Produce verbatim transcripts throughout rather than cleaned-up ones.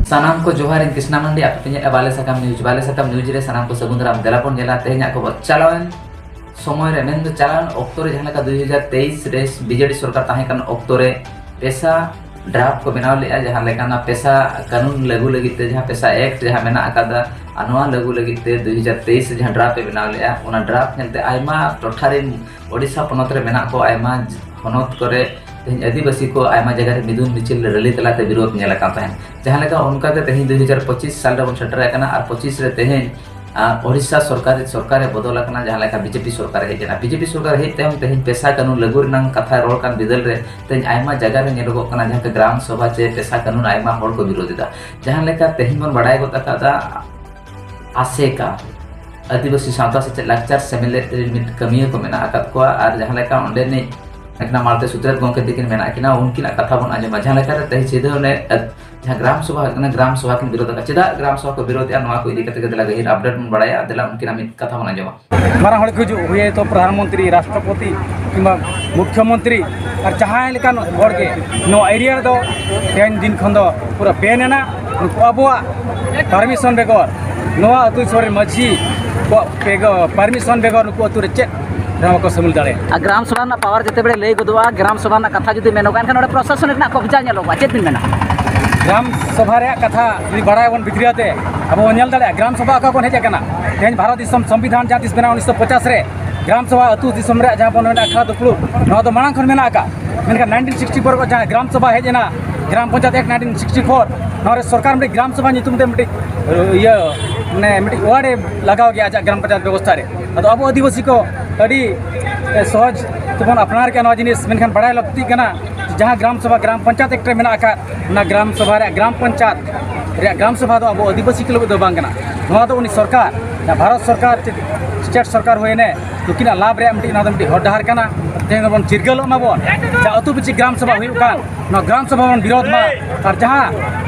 ᱥᱟᱱᱟᱢ ᱠᱚ ᱡᱚᱦᱟᱨ, ᱤᱧ ᱠᱨᱤᱥᱱᱟ ᱢᱟᱱᱰᱤ, ᱟᱯᱮ ᱯᱮ ᱧᱮᱞᱮᱫᱼᱟ ᱵᱟᱞᱮ ᱥᱟᱠᱟᱢ ᱱᱤᱭᱩᱡᱽ᱾ ᱵᱟᱞᱮ ᱥᱟᱠᱟᱢ ᱱᱤᱭᱩᱡᱽ ᱨᱮ ᱥᱟᱱᱟᱢ ᱠᱚ ᱥᱟᱹᱜᱩᱱ ᱫᱟᱨᱟᱢ᱾ ᱫᱮᱞᱟ ᱵᱚᱱ ᱧᱮᱞᱟ ᱛᱮᱦᱮᱧᱟᱜ ᱠᱷᱚᱵᱚᱨ᱾ ᱪᱟᱞᱟᱣᱮᱱ ᱥᱚᱢᱚᱭ ᱨᱮ, ᱢᱮᱱᱫᱚ ᱪᱟᱞᱟᱣᱮᱱ ᱚᱠᱛᱚ ᱨᱮ ᱡᱟᱦᱟᱸ ᱞᱮᱠᱟ ᱫᱩᱭ ᱦᱟᱡᱟᱨ ᱛᱮᱭᱤᱥ ᱨᱮ ᱵᱤᱡᱮᱰᱤ ᱥᱚᱨᱠᱟᱨ ᱛᱟᱦᱮᱸ ᱠᱟᱱ ᱚᱠᱛᱚ ᱨᱮ ᱯᱮᱥᱟ ᱰᱨᱟᱯ ᱠᱚ ᱵᱮᱱᱟᱣ ᱞᱮᱫᱼᱟ, ᱡᱟᱦᱟᱸ ᱞᱮᱠᱟᱱᱟᱜ ᱯᱮᱥᱟ ᱠᱟᱹᱱᱩᱱ ᱞᱟᱹᱜᱩ ᱞᱟᱹᱜᱤᱫ ᱛᱮ ᱡᱟᱦᱟᱸ ᱯᱮᱥᱟ ᱮᱠᱴ ᱡᱟᱦᱟᱸ ᱢᱮᱱᱟᱜ ᱟᱠᱟᱫᱟ, ᱟᱨ ᱱᱚᱣᱟ ᱞᱟᱹᱜᱩ ᱞᱟᱹᱜᱤᱫ ᱛᱮ ᱫᱩᱭ ᱦᱟᱡᱟᱨ ᱛᱮᱭᱤᱥ ᱨᱮ ᱡᱟᱦᱟᱸ ᱰᱨᱟᱯ ᱮ ᱵᱮᱱᱟᱣ ᱞᱮᱫᱼᱟ, ᱚᱱᱟ ᱰᱨᱟᱯ ᱧᱮᱞᱛᱮ ᱟᱭᱢᱟ ᱴᱚᱴᱷᱟ ᱨᱮᱱ ᱳᱰᱤᱥᱟ ᱯᱚᱱᱚᱛ ᱨᱮ ᱢᱮᱱᱟᱜ ᱠᱚ ᱟᱭᱢᱟ ᱦᱚᱱᱚᱛ ᱠᱚᱨᱮ ᱛᱮᱦᱮᱧ ᱟᱹᱫᱤᱵᱟᱹᱥᱤ ᱠᱚ ᱟᱭᱢᱟ ᱡᱟᱭᱜᱟ ᱨᱮ ᱢᱤᱫᱩᱱ ᱢᱤᱪᱷᱤᱞ ᱨᱮᱞᱤ ᱛᱟᱞᱟᱛᱮ ᱵᱤᱨᱳᱫ ᱧᱮᱞ ᱟᱠᱟᱱ ᱛᱟᱦᱮᱸᱫ᱾ ᱡᱟᱦᱟᱸ ᱞᱮᱠᱟ ᱚᱱᱠᱟ ᱜᱮ ᱛᱮᱦᱮᱧ ᱫᱩᱭ ᱦᱟᱡᱟᱨ ᱯᱚᱸᱪᱤᱥ ᱥᱟᱞ ᱨᱮᱵᱚᱱ ᱥᱮᱴᱮᱨ ᱟᱠᱟᱱᱟ ᱟᱨ ᱯᱚᱸᱪᱤᱥ ᱨᱮ ᱛᱮᱦᱮᱧ, ᱟᱨ, ᱳᱰᱤᱥᱟ ᱥᱚᱨᱠᱟᱨ, ᱥᱚᱨᱠᱟᱨ ᱮ ᱵᱚᱫᱚᱞ ᱟᱠᱟᱱᱟ, ᱡᱟᱦᱟᱸ ᱞᱮᱠᱟ ᱵᱤᱡᱮᱯᱤ ᱥᱚᱨᱠᱟᱨ ᱮ ᱦᱮᱡ ᱮᱱᱟ᱾ ᱵᱤᱡᱮᱯᱤ ᱥᱚᱨᱠᱟᱨ ᱦᱮᱡ ᱛᱟᱭᱚᱢ ᱛᱮᱦᱮᱧ ᱯᱮᱥᱟ ᱠᱟᱹᱱᱩᱱ ᱞᱟᱹᱜᱩ ᱨᱮᱱᱟᱜ ᱠᱟᱛᱷᱟ ᱨᱚᱲ ᱠᱟᱱ ᱵᱤᱫᱟᱹᱞ ᱨᱮ ᱛᱮᱦᱮᱧ ᱟᱭᱢᱟ ᱡᱟᱭᱜᱟ ᱨᱮ ᱧᱮᱞᱚᱜᱚᱜ ᱠᱟᱱᱟ, ᱡᱟᱦᱟᱸ ᱞᱮᱠᱟ ᱜᱨᱟᱢ ᱥᱚᱵᱷᱟ ᱪᱮ ᱯᱮᱥᱟ ᱠᱟᱹᱱᱩᱱ ᱟᱭᱢᱟ ᱦᱚᱲ ᱠᱚ ᱵᱤᱨᱳᱫ ᱮᱫᱟ᱾ ᱡᱟᱦᱟᱸ ᱞᱮᱠᱟ ᱛᱮᱦᱮᱧ ᱵᱚᱱ ᱵᱟᱲᱟᱭ ᱜᱚᱫ ᱟᱠᱟᱫᱟ, ᱟᱥᱮᱠᱟ, ᱟᱹᱫᱤᱵᱟᱹᱥᱤ ᱥᱟᱶᱛᱟ ᱥᱮᱪᱮᱫ ᱞᱟᱠᱪᱟᱨ ᱥᱮᱢᱞᱮᱫ ᱨᱮᱱ ᱢᱤᱫ ᱠᱟᱹᱢᱤᱭᱟᱹ ᱠᱚ ᱢᱮᱱᱟᱜ ᱟᱠᱟᱫ ᱠᱚᱣᱟ, ᱟᱨ ᱡᱟᱦᱟᱸ ᱞᱮᱠᱟ ᱚᱸᱰᱮᱱᱤᱡ ᱢᱮᱜᱷᱱᱟ ᱢᱟᱞᱛᱮ ᱥᱩᱛᱨᱮᱛ ᱜᱚᱢᱠᱮ ᱛᱤᱠᱤᱱ ᱢᱮᱱᱟᱜ ᱠᱤᱱᱟ, ᱩᱱᱠᱤᱱᱟᱜ ᱠᱟᱛᱷᱟ ᱵᱚᱱ ᱟᱸᱡᱚᱢᱟ᱾ ᱡᱟᱦᱟᱸ ᱞᱮᱠᱟᱨᱮ ᱛᱮᱦᱮᱧ ᱥᱤᱫᱷᱟᱹ ᱚᱱᱮ, ᱟᱹᱫ-, ᱡᱟᱦᱟᱸ ᱜᱨᱟᱢ ᱥᱚᱵᱷᱟ ᱦᱩᱭᱩᱜ ᱠᱟᱱᱟ, ᱜᱨᱟᱢ ᱥᱚᱵᱷᱟ ᱠᱤᱱ ᱵᱤᱨᱳᱫ ᱟᱠᱟᱫᱟ᱾ ᱪᱮᱫᱟᱜ ᱜᱨᱟᱢ ᱥᱚᱵᱷᱟ ᱠᱚ ᱵᱤᱨᱳᱫ ᱮᱫᱟ, ᱱᱚᱣᱟ ᱠᱚ ᱤᱫᱤ ᱠᱟᱛᱮ ᱜᱮ ᱫᱮᱞᱟ ᱜᱟᱹᱦᱤᱨ ᱟᱯᱰᱮᱴ ᱵᱚᱱ ᱵᱟᱲᱟᱭᱟ᱾ ᱫᱮᱞᱟ ᱩᱱᱠᱤᱱᱟᱜ ᱢᱤᱫ ᱠᱟᱛᱷᱟ ᱵᱚᱱ ᱟᱸᱡᱚᱢᱟ᱾ ᱢᱟᱨᱟᱝ ᱦᱚᱲ ᱠᱚ ᱦᱤᱡᱩᱜ, ᱦᱩᱭ ᱛᱚ ᱯᱨᱚᱫᱷᱟᱱ ᱢᱚᱱᱛᱨᱤ, ᱨᱟᱥᱴᱨᱚᱯᱚᱛᱤ ᱠᱤᱝᱵᱟ ᱢᱩᱠᱷᱭᱚ ᱢᱚᱱᱛᱨᱤ ᱟᱨ ᱡᱟᱦᱟᱸᱭ ᱞᱮᱠᱟᱱ ᱦᱚᱲ ᱜᱮ ᱱᱚᱣᱟ ᱮᱨᱤᱭᱟ ᱨᱮᱫᱚ ᱛᱮᱦᱮᱧ ᱫᱤᱱ ᱠᱷᱚᱱ ᱫᱚ ᱯᱩᱨᱟᱹ ᱵᱮᱱ ᱮᱱᱟ᱾ ᱱᱩᱠᱩ ᱟᱵᱚᱣᱟᱜ ᱯᱟᱨᱢᱤᱥᱚᱱ ᱵᱮᱜᱚᱨ, ᱱᱚᱣᱟ ᱟᱹᱛᱩ ᱫᱤᱥᱚᱢ ᱨᱮ ᱢᱟᱹᱡᱷᱤ ᱠᱚᱣᱟᱜ ᱵᱮᱜᱚ-, ᱯᱟᱨᱢᱤᱥᱚᱱ ᱵᱮᱜᱚᱨ ᱱᱩᱠᱩ ᱟᱹᱛᱩ ᱨᱮ ᱪᱮᱫ ᱨᱮᱦᱚᱸ ᱵᱟᱠᱚ ᱥᱟᱹᱢᱤᱞ ᱫᱟᱲᱮᱭᱟᱜᱼᱟ᱾ ᱟᱨ ᱜᱨᱟᱢ ᱥᱚᱵᱷᱟ ᱨᱮᱱᱟᱜ ᱯᱟᱣᱟᱨ ᱡᱮᱛᱮ ᱵᱮᱲᱮ ᱞᱟᱹᱭ ᱜᱚᱫᱚᱜᱼᱟ, ᱜᱨᱟᱢ ᱥᱚᱵᱷᱟ ᱨᱮᱱᱟᱜ ᱠᱟᱛᱷᱟ ᱡᱩᱫᱤ ᱢᱮᱱᱚᱜᱼᱟ, ᱮᱱᱠᱷᱟᱱ ᱱᱚᱰᱮ ᱯᱨᱚᱥᱟᱥᱚᱱ ᱨᱮᱱᱟᱜ ᱠᱚᱵᱽᱡᱟ ᱧᱮᱞᱚᱜᱼᱟ᱾ ᱪᱮᱫ ᱵᱤᱱ ᱢᱮᱱᱟ? ᱜᱨᱟᱢ ᱥᱚᱵᱷᱟ ᱨᱮᱭᱟᱜ ᱠᱟᱛᱷᱟ ᱡᱩᱫᱤ ᱵᱟᱲᱟᱭ ᱵᱚᱱ ᱵᱷᱤᱛᱨᱤ ᱟᱛᱮ, ᱟᱵᱚ ᱵᱚᱱ ᱧᱮᱞ ᱫᱟᱲᱮᱭᱟᱜᱼᱟ ᱜᱨᱟᱢ ᱥᱚᱵᱷᱟ ᱚᱠᱟ ᱠᱷᱚᱱ ᱦᱮᱡ ᱟᱠᱟᱱᱟ᱾ ᱛᱮᱦᱮᱧ ᱵᱷᱟᱨᱚᱛ ᱫᱤᱥᱚᱢ ᱥᱚᱝᱵᱤᱫᱷᱟᱱ ᱡᱟᱦᱟᱸ ᱛᱤᱥ ᱵᱮᱱᱟᱣ ᱩᱱᱤᱥᱥᱚ ᱯᱚᱪᱟᱥ ᱨᱮ, ᱜᱨᱟᱢ ᱥᱚᱵᱷᱟ ᱟᱹᱛᱩ ᱫᱤᱥᱚᱢ ᱨᱮᱭᱟᱜ ᱡᱟᱦᱟᱸ ᱵᱚᱱ ᱢᱮᱱᱟ ᱟᱠᱷᱲᱟ ᱫᱩᱯᱲᱩᱵ, ᱱᱚᱣᱟ ᱫᱚ ᱢᱟᱲᱟᱝ ᱠᱷᱚᱱ ᱢᱮᱱᱟᱜ ᱟᱠᱟᱫ᱾ ᱢᱮᱱᱠᱷᱟᱱ ᱱᱟᱭᱤᱱᱴᱤᱱ ᱥᱤᱠᱥᱴᱤ ᱯᱷᱳᱨ ᱠᱷᱚᱱ ᱡᱟᱦᱟᱸ ᱜᱨᱟᱢ ᱥᱚᱵᱷᱟ ᱦᱮᱡ ᱮᱱᱟ, ᱜᱨᱟᱢ panchayat act nineteen sixty four, ᱱᱚᱣᱟ ᱨᱮ ᱥᱚᱨᱠᱟᱨ ᱢᱤᱫᱴᱤᱡ ᱜᱨᱟᱢ ᱥᱚᱵᱷᱟ ᱧᱩᱛᱩᱢ ᱛᱮ ᱢᱤᱫᱴᱤᱡ, ᱤᱭᱟᱹ, ᱢᱟᱱᱮ ᱢᱤᱫᱴᱤᱡ ᱣᱟᱨᱰ ᱮ ᱞᱟᱜᱟᱣ ᱜᱮᱭᱟ ᱟᱡᱟᱜ ᱜᱨᱟᱢ ᱯᱚᱧᱪᱟᱭᱮᱛ ᱵᱮᱵᱚᱥᱛᱷᱟ ᱨᱮ᱾ ᱟᱫᱚ ᱟᱵᱚ ᱟᱹᱫᱤᱵᱟᱹᱥᱤ ᱠᱚ ᱟᱹᱰᱤ, ᱮ, ᱥᱚᱦᱚᱡᱽ ᱛᱮᱵᱚᱱ ᱟᱯᱱᱟᱨ ᱠᱮᱫᱼᱟ ᱱᱚᱣᱟ ᱡᱤᱱᱤᱥ, ᱢᱮᱱᱠᱷᱟᱱ ᱵᱟᱲᱟᱭ ᱞᱟᱹᱠᱛᱤᱜ ᱠᱟᱱᱟ ᱡᱟᱦᱟᱸ ᱜᱨᱟᱢ ᱥᱚᱵᱷᱟ ᱜᱨᱟᱢ ᱯᱚᱧᱪᱟᱭᱮᱛ ᱮᱠᱴ ᱨᱮ ᱢᱮᱱᱟᱜ ᱟᱠᱟᱫ, ᱚᱱᱟ ᱜᱨᱟᱢ ᱥᱚᱵᱷᱟ ᱨᱮᱭᱟᱜ, ᱜᱨᱟᱢ ᱯᱚᱧᱪᱟᱭᱮᱛ ᱨᱮᱭᱟᱜ ᱜᱨᱟᱢ ᱥᱚᱵᱷᱟ ᱫᱚ ᱟᱵᱚ ᱟᱹᱫᱤᱵᱟᱹᱥᱤ ᱠᱚ ᱞᱟᱹᱜᱤᱫ ᱫᱚ ᱵᱟᱝ ᱠᱟᱱᱟ᱾ ᱱᱚᱣᱟ ᱫᱚ ᱩᱱᱤ ᱥᱚᱨᱠᱟᱨ, ᱡᱟᱦᱟᱸ ᱵᱷᱟᱨᱚᱛ ᱥᱚᱨᱠᱟᱨ ᱪᱮ ᱥᱴᱮᱴ ᱥᱚᱨᱠᱟᱨ ᱦᱩᱭᱮᱱᱮ, ᱱᱩᱠᱤᱱᱟᱜ ᱞᱟᱵᱷ ᱨᱮᱭᱟᱜ ᱢᱤᱫᱴᱤᱡ, ᱱᱚᱣᱟ ᱫᱚ ᱢᱤᱫᱴᱤᱡ ᱦᱚᱨ ᱰᱟᱦᱟᱨ ᱠᱟᱱᱟ᱾ ᱛᱮᱦᱮᱧ ᱫᱚᱵᱚᱱ ᱪᱤᱨᱜᱟᱹᱞᱚᱜ ᱢᱟᱵᱚᱱ, ᱡᱟᱦᱟᱸ ᱟᱹᱛᱩ ᱯᱤᱪᱷᱤ ᱜᱨᱟᱢ ᱥᱚᱵᱷᱟ ᱦᱩᱭᱩᱜ ᱠᱟᱱ, ᱱᱚᱣᱟ ᱜᱨᱟᱢ ᱥᱚᱵᱷᱟ ᱵᱚᱱ ᱵᱤᱨᱳᱫᱷ ᱢᱟ᱾ ᱟᱨ ᱡᱟᱦᱟᱸ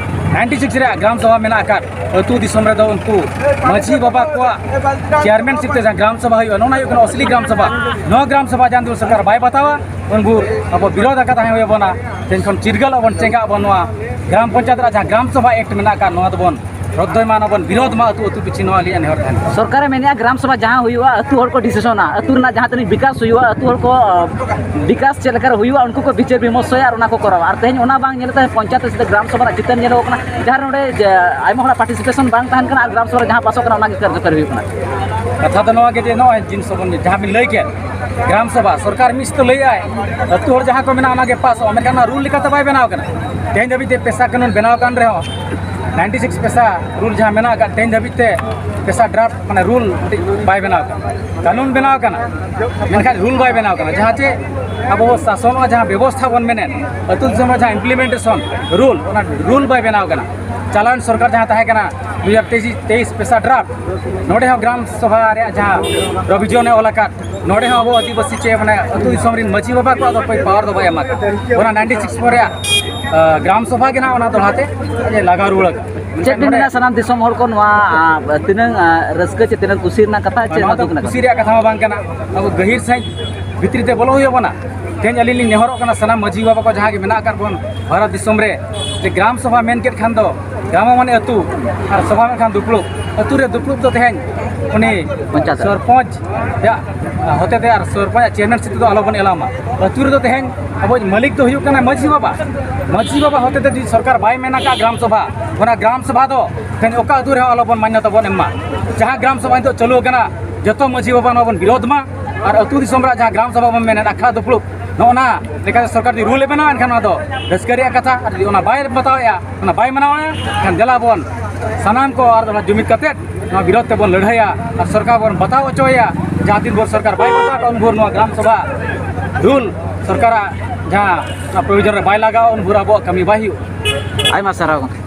ᱱᱟᱭᱤᱱᱴᱤ ᱥᱤᱠᱥ ᱨᱮᱭᱟᱜ ᱜᱨᱟᱢ ᱥᱚᱵᱷᱟ ᱢᱮᱱᱟᱜ ᱟᱠᱟᱫ ᱟᱹᱛᱩ ᱫᱤᱥᱚᱢ ᱨᱮᱫᱚ ᱩᱱᱠᱩ ᱢᱟᱹᱡᱷᱤ ᱵᱟᱵᱟ ᱠᱚᱣᱟᱜ ᱪᱮᱭᱟᱨᱢᱮᱱᱥᱤᱯ ᱛᱮ ᱡᱟᱦᱟᱸ ᱜᱨᱟᱢ ᱥᱚᱵᱷᱟ ᱦᱩᱭᱩᱜᱼᱟ, ᱱᱚᱣᱟ ᱦᱩᱭᱩᱜ ᱠᱟᱱᱟ ᱚᱥᱞᱤ ᱜᱨᱟᱢ ᱥᱚᱵᱷᱟ᱾ ᱱᱚᱣᱟ ᱜᱨᱟᱢ ᱥᱚᱵᱷᱟ ᱡᱟᱦᱟᱸ ᱫᱤᱱ ᱥᱚᱨᱠᱟᱨ ᱵᱟᱭ ᱵᱟᱛᱟᱣᱟ, ᱩᱱ ᱵᱷᱳᱨ ᱟᱵᱚ ᱵᱤᱨᱳᱫᱷ ᱟᱠᱟᱫ ᱛᱟᱦᱮᱸ ᱦᱩᱭ ᱟᱵᱚᱱᱟ᱾ ᱛᱮᱦᱮᱧ ᱠᱷᱚᱱ ᱪᱤᱨᱜᱟᱹᱞ ᱟᱵᱚᱱ, ᱪᱮᱸᱜᱷᱟᱜ ᱟᱵᱚᱱ, ᱱᱚᱣᱟ ᱜᱨᱟᱢ ᱯᱚᱧᱪᱟᱭᱮᱛ ᱨᱮᱭᱟᱜ ᱡᱟᱦᱟᱸ ᱜᱨᱟᱢ ᱥᱚᱵᱷᱟ ᱮᱠᱴ ᱢᱮᱱᱟᱜ ᱟᱠᱟᱫ, ᱱᱚᱣᱟ ᱫᱚᱵᱚᱱ ᱨᱚᱫᱫᱚᱭ ᱢᱟ, ᱱᱚᱣᱟ ᱵᱚᱱ ᱵᱤᱨᱳᱫᱷ ᱢᱟ ᱟᱹᱛᱩ ᱟᱹᱛᱩ ᱯᱤᱪᱷᱤ, ᱱᱚᱣᱟ ᱟᱹᱞᱤᱧᱟᱜ ᱱᱮᱦᱚᱨ ᱛᱟᱦᱮᱱ ᱠᱟᱱᱟ᱾ ᱥᱚᱨᱠᱟᱨᱮ ᱢᱮᱱᱮᱫᱼᱟ, ᱜᱨᱟᱢ ᱥᱚᱵᱷᱟ ᱡᱟᱦᱟᱸ ᱦᱩᱭᱩᱜᱼᱟ, ᱟᱹᱛᱩ ᱦᱚᱲ ᱠᱚ ᱰᱤᱥᱤᱥᱚᱱᱟ, ᱟᱹᱛᱩ ᱨᱮᱱᱟᱜ ᱡᱟᱦᱟᱸ ᱛᱤᱱᱟᱹᱜ ᱵᱤᱠᱟᱥ ᱦᱩᱭᱩᱜᱼᱟ, ᱟᱹᱛᱩ ᱦᱚᱲ ᱠᱚ, ᱟᱹ, ᱵᱤᱠᱟᱥ ᱪᱮᱫ ᱞᱮᱠᱟᱨᱮ ᱦᱩᱭᱩᱜᱼᱟ, ᱩᱱᱠᱩ ᱠᱚ ᱵᱤᱪᱟᱹᱨ ᱵᱤᱢᱚᱨᱥᱚᱭᱟ ᱟᱨ ᱚᱱᱟ ᱠᱚ ᱠᱚᱨᱟᱣᱟ᱾ ᱟᱨ ᱛᱮᱦᱮᱧ ᱚᱱᱟ ᱵᱟᱝ ᱧᱮᱞ ᱛᱮ ᱯᱚᱧᱪᱟᱭᱮᱛ ᱥᱮᱫ ᱜᱨᱟᱢ ᱥᱚᱵᱷᱟ ᱨᱮᱱᱟᱜ ᱪᱤᱛᱟᱹᱨ ᱧᱮᱞᱚᱜ ᱠᱟᱱᱟ, ᱡᱟᱦᱟᱸ ᱨᱮ ᱱᱚᱰᱮ ᱡᱮ ᱟᱭᱢᱟ ᱦᱚᱲᱟᱜ ᱯᱟᱨᱴᱤᱥᱤᱯᱮᱥᱚᱱ ᱵᱟᱝ ᱛᱟᱦᱮᱱ ᱠᱟᱱᱟ ᱟᱨ ᱜᱨᱟᱢ ᱥᱚᱵᱷᱟ ᱨᱮ ᱡᱟᱦᱟᱸ ᱯᱟᱥᱚᱜ ᱠᱟᱱᱟ, ᱚᱱᱟ ᱜᱮ ᱠᱟᱨᱡᱚᱠᱟᱨᱤ ᱦᱩᱭᱩᱜ ᱠᱟᱱᱟ᱾ ᱠᱟᱛᱷᱟ ᱫᱚ ᱱᱚᱣᱟ ᱜᱮ ᱡᱮ ᱱᱚᱜᱼᱚᱭ ᱡᱤᱱᱤᱥ ᱵᱚᱱ ᱡᱟᱦᱟᱸ ᱵᱤᱱ ᱞᱟᱹᱭ ᱠᱮᱫ, ᱜᱨᱟᱢ ᱥᱚᱵᱷᱟ ᱥᱚᱨᱠᱟᱨ ᱢᱤᱫ ᱥᱮᱫ ᱞᱟᱹᱭ ᱟᱭ, ᱟᱹᱛᱩ ᱦᱚᱲ ᱡᱟᱦᱟᱸ ᱠᱚ ᱢᱮᱱᱟ ᱚᱱᱟ ᱜᱮ ᱯᱟᱥᱚᱜᱼᱟ, ᱢᱮᱱᱠᱷᱟᱱ ᱚᱱᱟ ᱨᱩᱞ ᱞᱮᱠᱟᱛᱮ ᱵᱟᱭ ᱵᱮᱱᱟᱣ ᱠᱟᱱᱟ᱾ ᱛᱮᱦᱮᱧ ᱫᱷᱟᱹᱵᱤᱡ ᱛᱮ ᱯᱮᱥᱟ ᱠᱟᱹᱱᱩᱱ ᱵᱮᱱᱟᱣ ᱠᱟᱱ ᱨᱮᱦᱚᱸ, ᱱᱟᱭᱤᱱᱴᱤ ᱥᱤᱠᱥ ᱯᱮᱥᱟ ᱨᱩᱞ ᱡᱟᱦᱟᱸ ᱢᱮᱱᱟᱜ ᱟᱠᱟᱫ, ᱛᱮᱦᱮᱧ ᱫᱷᱟᱹᱵᱤᱡ ᱛᱮ ᱯᱮᱥᱟ ᱰᱨᱟᱯᱴ, ᱢᱟᱱᱮ ᱨᱩᱞ ᱢᱤᱫᱴᱤᱡ ᱵᱟᱭ ᱵᱮᱱᱟᱣ ᱠᱟᱱᱟ, ᱠᱟᱹᱱᱩᱱ ᱵᱮᱱᱟᱣ ᱠᱟᱱᱟ, ᱢᱮᱱᱠᱷᱟᱱ ᱨᱩᱞ ᱵᱟᱭ ᱵᱮᱱᱟᱣ ᱠᱟᱱᱟ᱾ ᱡᱟᱦᱟᱸ ᱪᱮ ᱟᱵᱚ ᱥᱟᱥᱚᱱᱚᱜᱼᱟ, ᱡᱟᱦᱟᱸ ᱵᱮᱵᱚᱥᱛᱷᱟ ᱵᱚᱱ ᱢᱮᱱᱮᱫ, ᱟᱹᱛᱩ ᱫᱤᱥᱚᱢ ᱨᱮ ᱡᱟᱦᱟᱸ ᱤᱢᱯᱞᱤᱢᱮᱱᱴᱮᱥᱚᱱ ᱨᱩᱞ, ᱚᱱᱟ ᱨᱩᱞ ᱵᱟᱭ ᱵᱮᱱᱟᱣ ᱠᱟᱱᱟ᱾ ᱪᱟᱞᱟᱣᱮᱱ ᱥᱚᱨᱠᱟᱨ ᱡᱟᱦᱟᱸ ᱛᱟᱦᱮᱸ ᱠᱟᱱᱟ ᱫᱩ ᱦᱟᱡᱟᱨ ᱛᱮᱭᱤᱥ ᱯᱮᱥᱟ ᱰᱨᱟᱯᱴ, ᱱᱚᱰᱮ ᱦᱚᱸ ᱜᱨᱟᱢ ᱥᱚᱵᱷᱟ ᱨᱮᱭᱟᱜ ᱡᱟᱦᱟᱸ ᱯᱨᱚᱵᱷᱤᱡᱚᱱᱮ ᱚᱞ ᱟᱠᱟᱫ, ᱱᱚᱰᱮ ᱦᱚᱸ ᱟᱵᱚ ᱟᱹᱫᱤᱵᱟᱹᱥᱤ ᱪᱮ ᱢᱟᱱᱮ ᱟᱹᱛᱩ ᱫᱤᱥᱚᱢ ᱨᱮᱱ ᱢᱟᱹᱡᱷᱤ ᱵᱟᱵᱟ ᱠᱚᱣᱟᱜ ᱫᱚ ᱚᱠᱚᱭ ᱯᱟᱣᱟᱨ ᱫᱚ ᱵᱟᱭ ᱮᱢ ᱟᱠᱟᱫ᱾ ᱚᱱᱟ ᱱᱟᱭᱤᱱᱴᱤ ᱥᱤᱠᱥ ᱯᱚᱨ ᱨᱮᱭᱟᱜ, ᱟ, ᱜᱨᱟᱢ ᱥᱚᱵᱷᱟ ᱜᱮ ᱱᱟᱦᱟᱜ ᱚᱱᱟ ᱫᱚᱲᱦᱟ ᱛᱮ ᱞᱟᱜᱟᱣ ᱨᱩᱣᱟᱹᱲ ᱟᱠᱟᱫ᱾ ᱪᱮᱫ ᱵᱤᱱ ᱢᱮᱱᱟ ᱥᱟᱱᱟᱢ ᱫᱤᱥᱚᱢ ᱦᱚᱲ ᱠᱚ ᱱᱚᱣᱟ, ᱟ, ᱛᱤᱱᱟᱹᱝ, ᱟ, ᱨᱟᱹᱥᱠᱟᱹ ᱪᱮ ᱛᱤᱱᱟᱹᱝ ᱠᱩᱥᱤ ᱨᱮᱱᱟᱜ ᱠᱟᱛᱷᱟ ᱪᱮ ᱱᱚᱣᱟ ᱱᱚᱣᱟ ᱫᱚ ᱫᱩᱠ ᱨᱮᱱᱟᱜ ᱠᱩᱥᱤ ᱠᱟᱛᱷᱟ? ᱨᱮᱭᱟᱜ ᱠᱟᱛᱷᱟ ᱢᱟ ᱵᱟᱝ ᱠᱟᱱᱟ᱾ ᱟᱵᱚ ᱜᱟᱹᱦᱤᱨ ᱥᱟᱺᱦᱤᱡ ᱵᱷᱤᱛᱨᱤ ᱛᱮ ᱵᱚᱞᱚ ᱦᱩᱭ ᱟᱵᱚᱱᱟ᱾ ᱛᱮᱦᱮᱧ ᱟᱹᱞᱤᱧ ᱞᱤᱧ ᱱᱮᱦᱚᱨᱚᱜ ᱠᱟᱱᱟ ᱥᱟᱱᱟᱢ ᱢᱟᱹᱡᱷᱤ ᱵᱟᱵᱟ ᱠᱚ ᱡᱟᱦᱟᱸ ᱜᱮ ᱢᱮᱱᱟᱜ ᱟᱠᱟᱫ ᱵᱚᱱ ᱵᱷᱟᱨᱚᱛ ᱫᱤᱥᱚᱢ ᱨᱮ, ᱡᱮ ᱜᱨᱟᱢ ᱥᱚᱵᱷᱟ ᱢᱮᱱ ᱠᱮᱫ ᱠᱷᱟᱱ ᱫᱚ ᱜᱨᱟᱢ ᱢᱟᱱᱮ ᱟᱹᱛᱩ, ᱟᱨ ᱥᱚᱵᱷᱟ ᱢᱮᱱᱠᱷᱟᱱ ᱫᱩᱯᱲᱩᱵ᱾ ᱟᱹᱛᱩ ᱨᱮ ᱫᱩᱯᱲᱩᱵ ᱫᱚ ᱛᱮᱦᱮᱧ ᱩᱱᱤ ᱯᱚᱧᱪᱟᱭᱮᱛ᱾ ᱥᱚᱨᱯᱚᱧᱪ ᱟᱜ ᱦᱚᱛᱮᱛᱮ ᱟᱨ ᱥᱚᱨᱯᱚᱧᱪ ᱟᱜ ᱪᱮᱭᱟᱨᱢᱮᱱ ᱥᱤᱴ ᱫᱚ ᱟᱞᱚᱵᱚᱱ ᱮᱞᱟᱣ ᱢᱟ᱾ ᱟᱹᱛᱩ ᱨᱮᱫᱚ ᱛᱮᱦᱮᱧ ᱟᱵᱚᱭᱤᱡ ᱢᱟᱹᱞᱤᱠ ᱫᱚ ᱦᱩᱭᱩᱜ ᱠᱟᱱᱟ ᱢᱟᱹᱡᱷᱤ ᱵᱟᱵᱟ᱾ ᱢᱟᱹᱡᱷᱤ ᱵᱟᱵᱟ ᱦᱚᱛᱮᱛᱮ ᱡᱩᱫᱤ ᱥᱚᱨᱠᱟᱨ ᱵᱟᱭ ᱢᱮᱱ ᱟᱠᱟᱫ ᱜᱨᱟᱢ ᱥᱚᱵᱷᱟ, ᱚᱱᱟ ᱜᱨᱟᱢ ᱥᱚᱵᱷᱟ ᱫᱚ ᱛᱮᱦᱮᱧ ᱚᱠᱟ ᱟᱹᱛᱩ ᱨᱮᱦᱚᱸ ᱟᱞᱚᱵᱚᱱ ᱢᱟᱱᱱᱚᱛᱟ ᱵᱚᱱ ᱮᱢ ᱢᱟ᱾ ᱡᱟᱦᱟᱸ ᱜᱨᱟᱢ ᱥᱚᱵᱷᱟ ᱱᱤᱛᱚᱜ ᱪᱟᱹᱞᱩ ᱟᱠᱟᱱᱟ, ᱡᱚᱛᱚ ᱢᱟᱹᱡᱷᱤ ᱵᱟᱵᱟ ᱱᱚᱣᱟ ᱵᱚᱱ ᱵᱤᱨᱳᱫᱷ ᱢᱟ᱾ ᱟᱨ ᱟᱹᱛᱩ ᱫᱤᱥᱚᱢ ᱨᱮᱭᱟᱜ ᱡᱟᱦᱟᱸ ᱜᱨᱟᱢ ᱥᱚᱵᱷᱟ ᱵᱚᱱ ᱢᱮᱱᱮᱫ ᱟᱠᱷᱲᱟ ᱫᱩᱯᱲᱩᱵ, ᱱᱚᱜᱼᱚ ᱱᱟ ᱞᱮᱠᱟᱛᱮ ᱥᱚᱨᱠᱟᱨ ᱡᱩᱫᱤ ᱨᱩᱞ ᱮ ᱵᱮᱱᱟᱣᱟ, ᱮᱱᱠᱷᱟᱱ ᱱᱚᱣᱟ ᱫᱚ ᱨᱟᱹᱥᱠᱟᱹ ᱨᱮᱭᱟᱜ ᱠᱟᱛᱷᱟ᱾ ᱟᱨ ᱡᱩᱫᱤ ᱚᱱᱟ ᱵᱟᱭ ᱵᱟᱛᱟᱣᱮᱫᱼᱟ, ᱚᱱᱟ ᱵᱟᱭ ᱢᱟᱱᱟᱣᱟ, ᱮᱱᱠᱷᱟᱱ ᱫᱮᱞᱟ ᱵᱚᱱ ᱥᱟᱱᱟᱢ ᱠᱚ ᱟᱨ ᱚᱱᱟ ᱡᱩᱢᱤᱫ ᱠᱟᱛᱮᱫ ᱱᱚᱣᱟ ᱵᱤᱨᱳᱫᱷ ᱛᱮᱵᱚᱱ ᱞᱟᱹᱲᱦᱟᱹᱭᱟ ᱟᱨ ᱥᱚᱨᱠᱟᱨ ᱵᱚᱱ ᱵᱟᱛᱟᱣ ᱦᱚᱪᱚᱭᱟ᱾ ᱡᱟᱦᱟᱸ ᱫᱤᱱ ᱵᱷᱳᱨ ᱥᱚᱨᱠᱟᱨ ᱵᱟᱭ ᱵᱟᱛᱟᱣᱟ, ᱩᱱ ᱵᱷᱳᱨ ᱱᱚᱣᱟ ᱜᱨᱟᱢ ᱥᱚᱵᱷᱟ ᱨᱩᱞ ᱥᱚᱨᱠᱟᱨᱟᱜ ᱡᱟᱦᱟᱸ ᱚᱱᱟ ᱯᱨᱚᱭᱳᱡᱚᱱ ᱨᱮ ᱵᱟᱭ ᱞᱟᱜᱟᱣᱟ, ᱩᱱ ᱵᱷᱳᱨ ᱟᱵᱚᱣᱟᱜ ᱠᱟᱹᱢᱤ ᱵᱟᱭ ᱦᱩᱭᱩᱜᱼᱟ᱾ ᱟᱭᱢᱟ ᱥᱟᱨᱦᱟᱣ ᱜᱚᱢᱠᱮ᱾